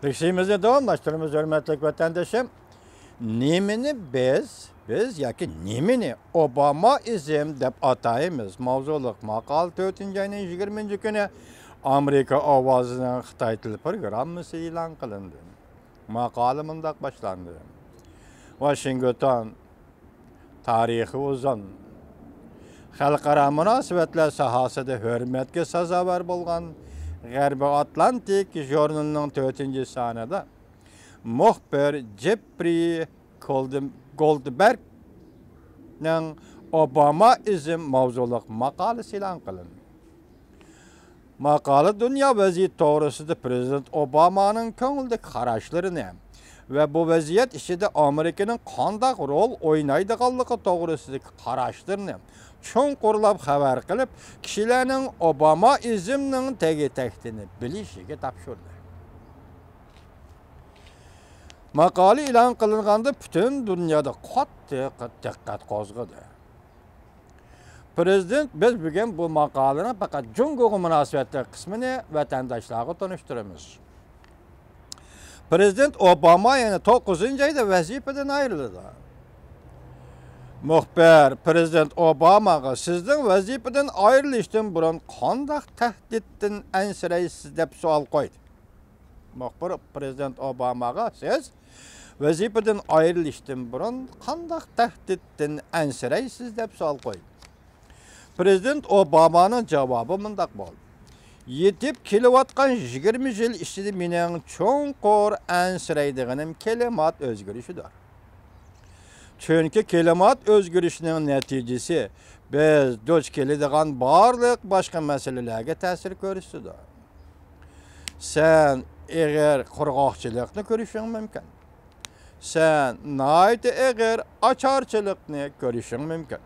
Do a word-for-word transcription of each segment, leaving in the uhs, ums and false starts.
تەكشىمىزنى داۋاملاشتۇرىمىز، ھۆرمەتلىك ۋەتەندىشىم. نېمىنى بىز، بىز ياكى نېمىنى ئوبامائىزم دەپ ئاتايمىز؟ ماۋزۇلۇق ماقالە تۆتىنچى ئاينىڭ يىگىرمىنچى كۈنى ئامېرىكا ئاۋازىنىڭ خىتاي تىل پروگراممىسى ئېلان قىلىندى. ماقالە مۇنداق باشلاندى: ۋاشىنگتون، تارىخى ئۇزۇن، خەلقئارا مۇناسىۋەتلەر ساھەسىدە ھۆرمەتكە سازاۋەر بولغان غەربىي ئاتلانتىك ژۇرنىلىنىڭ تۆتىنچى سانىدا مۇخبىر جېپرى گولدبېرگنىڭ ئوبامائىزم ماۋزۇلۇق ماقالىسى ئېلان قىلىندى. ماقالە دۇنيا ۋەزىيىتى توغرىسىدا پىرېزىدېنت ئوبامانىڭ كۆڭلىدىكى قاراشلىرىنى ۋە بۇ ۋەزىيەت ئىچىدە ئامېرىكىنىڭ قانداق رول ئوينايدىغانلىقى توغرىسىدىكى قاراشلىرىنى چوڭقۇرلاپ خەۋەر قىلىپ، كىشىلەرنىڭ ئوبامائىزمنىڭ تېگى-تەكتىنى بىلىشىگە تاپشۇردى. ماقالە ئېلان قىلىنغاندا پۈتۈن دۇنيادا قاتتىق دىققەت قوزغىدى. پىرېزىدېنت، بىز بۈگۈن بۇ ماقالىنىڭ پەقەت جۇڭگوغا مۇناسىۋەتلىك قىسمىنى ۋەتەنداشلارغا تونۇشتۇرىمىز. پىرېزىدېنت ئوباما يەنە توققۇزىنچى ئايدا ۋەزىپىدىن ئايرىلىدۇ. مۇخبىر پىرېزىدېنت ئوباماغا سىزنىڭ ۋەزىپىدىن ئايرىلىشتىن بۇرۇن قانداق تەھدىتتىن ئەنسىرەيسىز دەپ سوئال قويدى. مۇخبىر پىرېزىدېنت ئوباماغا سىز ۋەزىپىدىن ئايرىلىشتىن بۇرۇن قانداق تەھدىتتىن ئەنسىرەيسىز دەپ سوئال قويدى. پىرېزىدېنت ئوبامانىڭ جاۋابى مۇنداق بولدى: يېتىپ كېلىۋاتقان يىگىرمە يىل ئىچىدە مېنىڭ چوڭقۇر ئەنسىرەيدىغىنىم كىلىمات ئۆزگىرىشىدۇر. چۈنكى كىلىمات ئۆزگىرىشىنىڭ نەتىجىسى بىز دۇچ كېلىدىغان بارلىق باشقا مەسىلىلەرگە تەسىر كۆرسىتىدۇ. سەن ئېغىر قۇرغاقچىلىقنى كۆرۈشۈڭ مۇمكىن. سەن ناھايىتى ئېغىر ئاچارچىلىقنى كۆرۈشۈڭ مۇمكىن.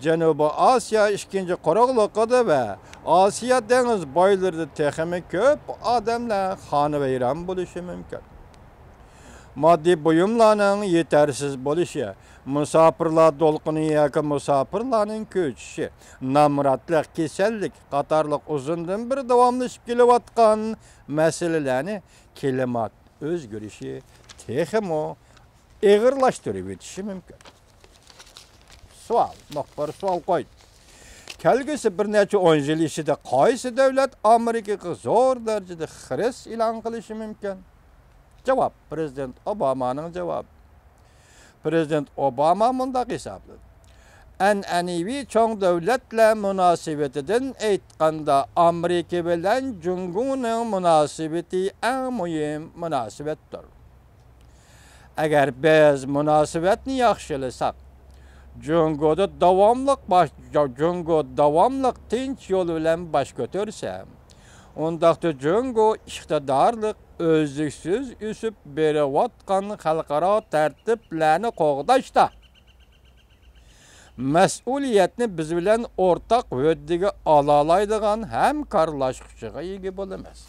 جەنۇبىي ئاسىيا ئىككىنچى قۇرۇقلۇقىدا ۋە ئاسىيا دېڭىز بويلىرىدا تېخىمۇ كۆپ ئادەملەر خانىۋەيران بولۇشى مۇمكىن. ماددىي بۇيۇملارنىڭ يېتەرسىز بولۇشى، مۇساپىرلار دولقۇنى ياكى مۇساپىرلارنىڭ كۆچۈشى، نامراتلىق، كېسەللىك قاتارلىق ئۇزۇندىن بېرى داۋاملىشىپ كېلىۋاتقان مەسىلىلەرنى كىلىمات ئۆزگىرىشى تېخىمۇ ئېغىرلاشتۇرۇۋېتىشى مۇمكىن. سوئال، مۇخبىر سوئال قويدى. كەلگۈسى بىر نەچچە ئون يىل ئىچىدە قايسى دۆلەت ئامېرىكىغا زور دەرىجىدە خىرىس ئېلان قىلىشى مۇمكىن؟ جاۋاب، پىرېزىدېنت ئوبامانىڭ جاۋابى. پىرېزىدېنت ئوباما مۇنداق ھېسابلىدى: ئەنئەنىۋى چوڭ دۆلەتلەر مۇناسىۋىتىدىن ئېيتقاندا، ئامېرىكا بىلەن جۇڭگونىڭ مۇناسىۋىتى ئەڭ مۇھىم مۇناسىۋەتتۇر. ئەگەر بىز مۇناسىۋەتنى ياخشىلىساق، جۇڭگودا داۋاملىق باش-، جۇڭگو داۋاملىق تىنچ يول بىلەن باش كۆتۈرسە، ئۇنداقتا جۇڭگو ئىقتىدارلىق، ئۈزلۈكسىز ئۆسۈپ بېرىۋاتقان خەلقئارا تەرتىپلەرنى قوغداشتا مەسئۇلىيەتنى بىز بىلەن ئورتاق ھۆددىگە ئالالايدىغان ھەمكارلاشقۇچىغا ئىگە بولىمىز.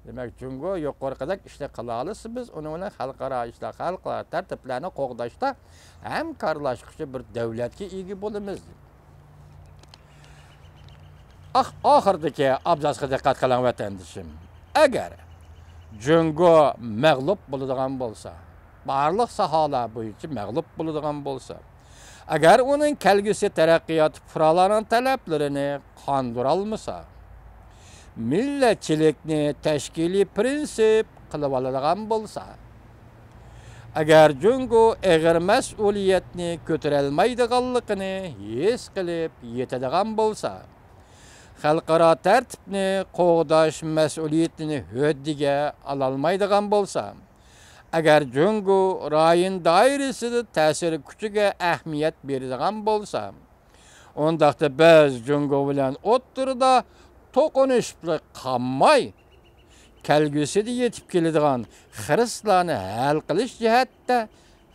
دېمەك، جۇڭگو يۇقىرىقىدەك ئىشنى قىلالىسا، بىز ئۇنىڭ بىلەن خەلقئارا ئىشلار، خەلقئارا تەرتىپلەرنى قوغداشتا ھەمكارلاشقۇچى بىر دۆلەتكە ئىگە بولىمىز. ئاخ-، ئاخىرىدىكى ئابزاسقا دىققەت قىلىڭ، ۋەتەندىشىم. ئەگەر جۇڭگو مەغلۇپ بولىدىغان بولسا، بارلىق ساھەلەر بويىچە مەغلۇپ بولىدىغان بولسا، ئەگەر ئۇنىڭ كەلگۈسى تەرەققىياتى پۇقرالارنىڭ تەلەپلىرىنى قاندۇرالمىسا، مىللەتچىلىكنى تەشكىلىي پىرىنسىپ قىلىۋالىدىغان بولسا، ئەگەر جۇڭگو ئېغىر مەسئۇلىيەتنى كۆتۈرەلمەيدىغانلىقىنى ھېس قىلىپ يېتىدىغان بولسا، خەلقئارا تەرتىپنى قوغداش مەسئۇلىيىتىنى ھۆددىگە ئالالمايدىغان بولسا، ئەگەر جۇڭگو رايون دائىرىسىدە تەسىر كۈچىگە ئەھمىيەت بېرىدىغان بولسا، ئۇنداقتا بىز جۇڭگو بىلەن ئوتتۇرىدا توقۇنۇشۇپلا قالماي، كەلگۈسىدە يېتىپ كېلىدىغان خىرىسلارنى ھەل قىلىش جەھەتتە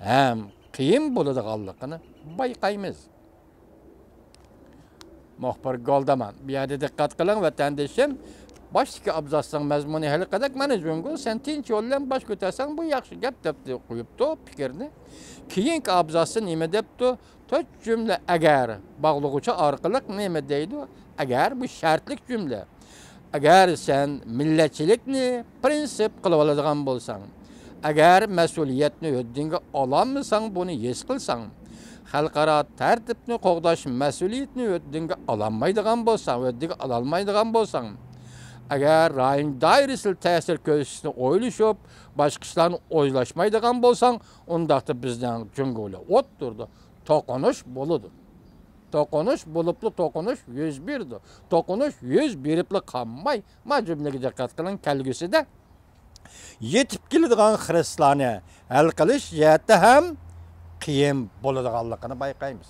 ھەم قىيىن بولىدىغانلىقىنى بايقايمىز. مۇخبىر گولدامان، بۇ يەردە دىققەت قىلىڭ، ۋەتەندىشىم. باشتىكى ئابزاسنىڭ مەزمۇنى ھېلىقىدەك، مانا جۇڭگو، سەن تىنچ يول بىلەن باش كۆتەرسەڭ، بۇ ياخشى گەپ، دەپ قويۇپتۇ پىكىرنى. كېيىنكى ئابزاستا نېمە دەپتۇ؟ تۆت جۈملە ئەگەر باغلىغۇچى ئارقىلىق نېمە دەيدۇ؟ ئەگەر، بۇ شەرتلىك جۈملە. ئەگەر سەن مىللەتچىلىكنى پىرىنسىپ قىلىۋالىدىغان بولساڭ، ئەگەر مەسئۇلىيەتنى ھۆددىڭگە ئالالمىساڭ، بۇنى ھېس قىلساڭ، خەلقئارا تەرتىپنى قوغداش مەسئۇلىيىتىنى ھۆددىڭگە ئالالمايدىغان بولساڭ، ھۆددىگە ئالالمايدىغان بولساڭ، ئەگەر رايون دائىرىسىدە تەسىر كۆرسىتىشنى ئويلىشىپ، باشقا ئىشلارنى ئويلاشمايدىغان بولساڭ، ئۇنداقتا بىزنىڭ جۇڭگو بىلەن ئوتتۇرىدا توقۇنۇش بولىدۇ. توقۇنۇش بولۇپلا توقۇنۇش يۈز بېرىدۇ. توقۇنۇش يۈز بېرىپلا قالماي، ما جۈملىگە دىققەت قىلىڭ، كەلگۈسىدە يېتىپ كېلىدىغان خىرىسلارنى ھەل قىلىش جەھەتتە ھەم قىيىن بولىدىغانلىقىنى بايقايمىز.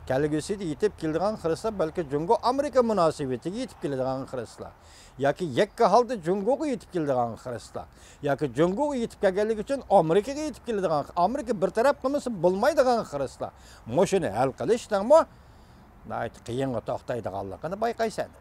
كەلگۈسىدە يېتىپ كېلىدىغان خىرىسلار بەلكى جۇڭگو ئامېرىكا مۇناسىۋىتىگە يېتىپ كېلىدىغان خىرىسلار ياكى يەككە ھالدا جۇڭگوغا يېتىپ كېلىدىغان خىرىسلار ياكى جۇڭگوغا يېتىپ كەلگەنلىكى ئۈچۈن ئامېرىكىغا يېتىپ كېلىدىغان، ئامېرىكا بىر تەرەپ قىلمىسا بولمايدىغان خىرىسلار. مۇشۇنى ھەل قىلىشنىڭمۇ ناھايىتى قىيىنغا توختايدىغانلىقىنى بايقايسەن.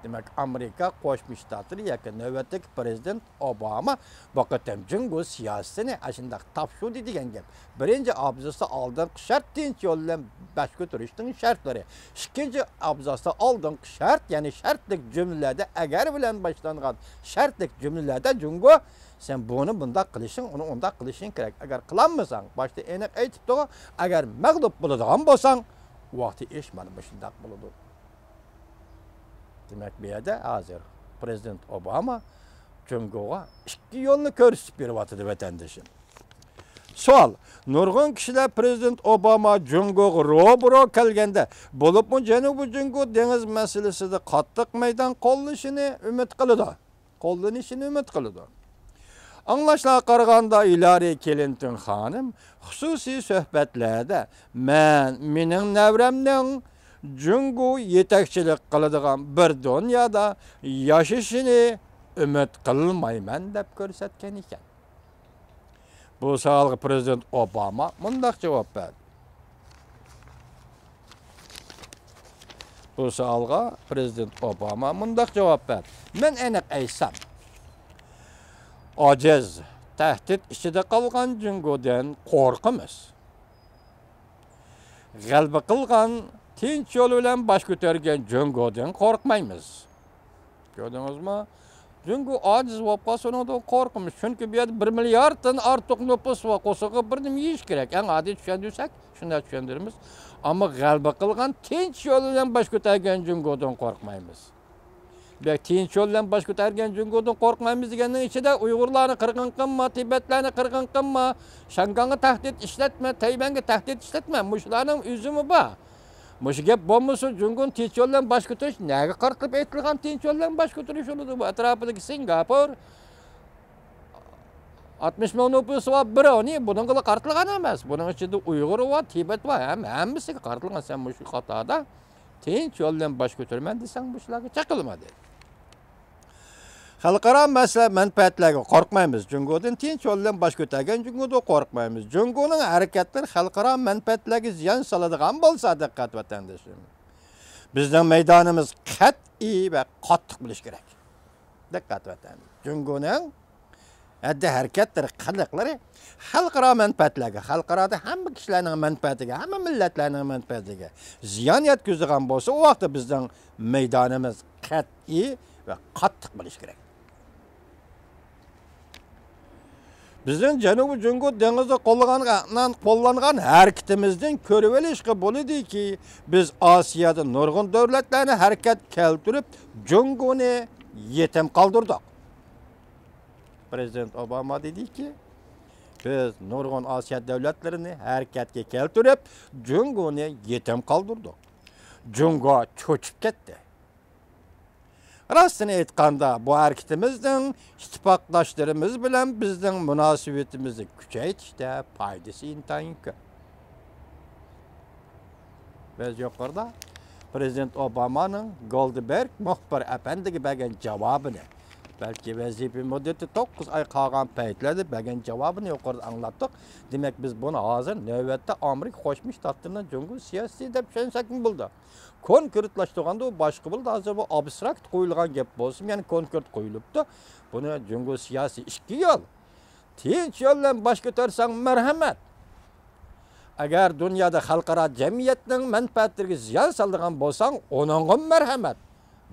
دېمەك، ئامېرىكا قوشما شتاتلىرى ياكى نۆۋەتتىكى پىرېزىدېنت ئوباما بۇ قېتىم جۇڭگو سىياسىتىنى ئاشۇنداق تاپشۇردى دېگەن گەپ. بىرىنچى ئابزاستا ئالدىنقى شەرت تىنچ يول بىلەن باش كۆتۈرۈشنىڭ شەرتلىرى. ئىككىنچى ئابزاستا ئالدىنقى شەرت، يەنى شەرتلىك جۈملىلەردە ئەگەر بىلەن باشلانغان شەرتلىك جۈملىلەردە جۇڭگو، سەن بۇنى بۇنداق قىلىشىڭ، ئۇنى ئۇنداق قىلىشىڭ كېرەك. ئەگەر قىلالمىساڭ، باشتا ئېنىق ئېيتىپتىغۇ، ئەگەر مەغلۇپ بولىدىغان بولساڭ، ۋاقتى ئىش مانا مۇشۇنداق بولىدۇ. دېمەك، بۇ يەردە ھازىر پىرېزىدېنت ئوباما جۇڭگوغا ئىككى يولنى كۆرسىتىپ بېرىۋاتىدۇ، ۋەتەندىشىم. سوئال، نۇرغۇن كىشىلەر پىرېزىدېنت ئوباما جۇڭگوغا روبىرو كەلگەندە، بولۇپمۇ جەنۇبىي جۇڭگو دېڭىز مەسىلىسىدە قاتتىق مەيدان قوللىشىنى ئۈمىد قىلىدۇ. قوللىنىشىنى ئۈمىد قىلىدۇ. ئاڭلاشلارغا قارىغاندا، ھىلارى كلىنتون خانىم خۇسۇسىي سۆھبەتلەردە مەن مېنىڭ نەۋرەمنىڭ جۇڭگو يېتەكچىلىك قىلىدىغان بىر دۇنيادا ياشىشىنى ئۈمىد قىلمايمەن دەپ كۆرسەتكەن ئىكەن. بۇ سوئالغا پىرېزىدېنت ئوباما مۇنداق جاۋاب بەردى. بۇ سوئالغا پىرېزىدېنت ئوباما مۇنداق جاۋاب بەردى: مەن ئېنىق ئېيتسام، ئاجىز، تەھدىت ئىچىدە قالغان جۇڭگودىن قورقىمىز. غەلىبە قىلغان، تىنچ يول بىلەن باش كۆتەرگەن جۇڭگودىن قورقمايمىز. كۆردىڭىزمۇ؟ جۇڭگو ئاجىز بولۇپ قالسا، ئۇنىڭدىن قورقىمىز. چۈنكى بۇ يەردە بىر مىلياردتىن ئارتۇق نوپۇس بار. قورسىقىغا بىر نېمە يېيىش كېرەك. ئەڭ ئاددىي چۈشەندۈرسەك، شۇنداق چۈشەندۈرىمىز. ئەمما غەلىبە قىلغان، تىنچ يول بىلەن باش كۆتەرگەن جۇڭگودىن قورقمايمىز. بەك تىنچ يول بىلەن باش كۆتەرگەن جۇڭگودىن قورقمايمىز دېگەننىڭ ئىچىدە ئۇيغۇرلارنى قىرغىن قىلما، تىبەتلەرنى قىرغىن قىلما، شياڭگاڭغا تەھدىت ئىشلەتمە، تەيۋەنگە تەھدىت ئىشلەتمە. مۇشۇلارنىڭ ئۈزۈمى بار. مۇشۇ گەپ بولمىسا، جۇڭگونىڭ تىنچ يول بىلەن باش كۆتۈرۈش نەگە قارىتىلىپ ئېيتىلغان تىنچ يول بىلەن باش كۆتۈرۈش بولىدۇ؟ بۇ ئەتراپىدىكى سىنگاپور، ئاتمىش مىڭ نوپۇسى بار بىرونى بۇنىڭغىلا قارىتىلغان ئەمەس. بۇنىڭ ئىچىدە ئۇيغۇر بار، تىبەت بار، ھەم-، ھەممىسىگە قارىتىلغان. سەن مۇشۇ قاتاردا تىنچ يول بىلەن باش كۆتۈرىمەن دېسەڭ، مۇشۇلارغا چېقىلما دېدى. خەلقئارا مەسىلە مەنپەئەتلەرگە قورقمايمىز. جۇڭگودىن تىنچ يول بىلەن باش كۆتەرگەن جۇڭگودىن قورقمايمىز. جۇڭگونىڭ ھەرىكەتلىرى خەلقئارا مەنپەئەتلەرگە زىيان سالىدىغان بولسا، دىققەت ۋەتەندىشىم، بىزنىڭ مەيدانىمىز قەتئىي ۋە قاتتىق بولۇشى كېرەك. دىققەت ۋەتەن. جۇڭگونىڭ ھەددى ھەرىكەتلىرى، قىلىقلىرى خەلقئارا مەنپەئەتلەرگە، خەلقئارادا ھەممە كىشىلەرنىڭ مەنپەئەتىگە، ھەممە مىللەتلەرنىڭ مەنپەئەتىگە زىيان يەتكۈزىدىغان بولسا، ئۇ ۋاقىتتا بىزنىڭ مەيدانىمىز قەتئىي ۋە قاتتىق بولۇشى كېرەك. بىزنىڭ جەنۇبىي جۇڭگو دېڭىزىدا قوللىغان، قوللانغان ھەرىكىتىمىزدىن كۆرۈۋېلىشقا بولىدۇكى، بىز ئاسىيادا نۇرغۇن دۆلەتلەرنى ھەرىكەتكە كەلتۈرۈپ، جۇڭگونى يېتىم قالدۇردۇق. پىرېزىدېنت ئوباما دېدىكى، بىز نۇرغۇن ئاسىيا دۆلەتلىرىنى ھەرىكەتكە كەلتۈرۈپ، جۇڭگونى يېتىم قالدۇردۇق. جۇڭگو چۆچۈپ كەتتى. راستىنى ئېيتقاندا، بۇ ھەرىكىتىمىزنىڭ ئىتتىپاقداشلىرىمىز بىلەن بىزنىڭ مۇناسىۋىتىمىزنى كۈچەيتىشتە پايدىسى ئىنتايىن كۆپ. بىز يۇقىرىدا پىرېزىدېنت ئوبامانىڭ گولدبېرگ مۇخبىر ئەپەندىگە بەرگەن جاۋابىنى، بەلكى ۋەزىپە مۇددىتى توققۇز ئاي قالغان پەيتلەردە بەرگەن جاۋابىنى يۇقىرىدا ئاڭلاتتۇق. دېمەك، بىز بۇنى ھازىر نۆۋەتتە ئامېرىكا قوشما شتاتلىرىنىڭ جۇڭگو سىياسىتى دەپ چۈشەنسەكمۇ بولىدۇ. كونكرېتلاشتۇرغاندا ئۇ باشقا بولىدۇ. ھازىر بۇ ئابستراكت قويۇلغان گەپ بولسىمۇ، يەنە كونكرېت قويۇلۇپتۇ. بۇنى جۇڭگو سىياسىي ئىككى يول، تىنچ يول بىلەن باش كۆتەرسەڭ مەرھەمەت. ئەگەر دۇنيادا خەلقئارا جەمئىيەتنىڭ مەنپەئەتلىرىگە زىيان سالىدىغان بولساڭ، ئۇنىڭغىمۇ مەرھەمەت.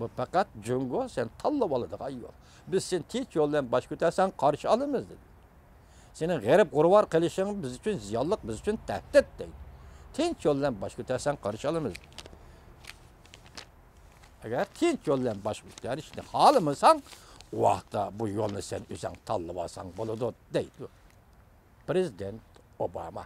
بۇ پەقەت جۇڭگو سەن تاللىۋالىدىغان يول. بىز سېنى تىنچ يول بىلەن باش كۆتەرسەڭ قارشى ئالىمىز دېدى. سېنىڭ غېرىب غۇرۋا قېلىشىڭ بىز ئۈچۈن زىيانلىق، بىز ئۈچۈن تەھدىت دەيدۇ. تىنچ يول بىلەن باش كۆتەرسەڭ قارشى ئالىمىز. ئەگەر تىنچ يول بىلەن باش كۆتۈرۈشنى خالىمىساڭ، ئۇ ۋاقىتتا بۇ يولنى سەن ئۆزۈڭ تاللىۋالساڭ بولىدۇ دەيدۇ پرېزىدېنت ئوباما.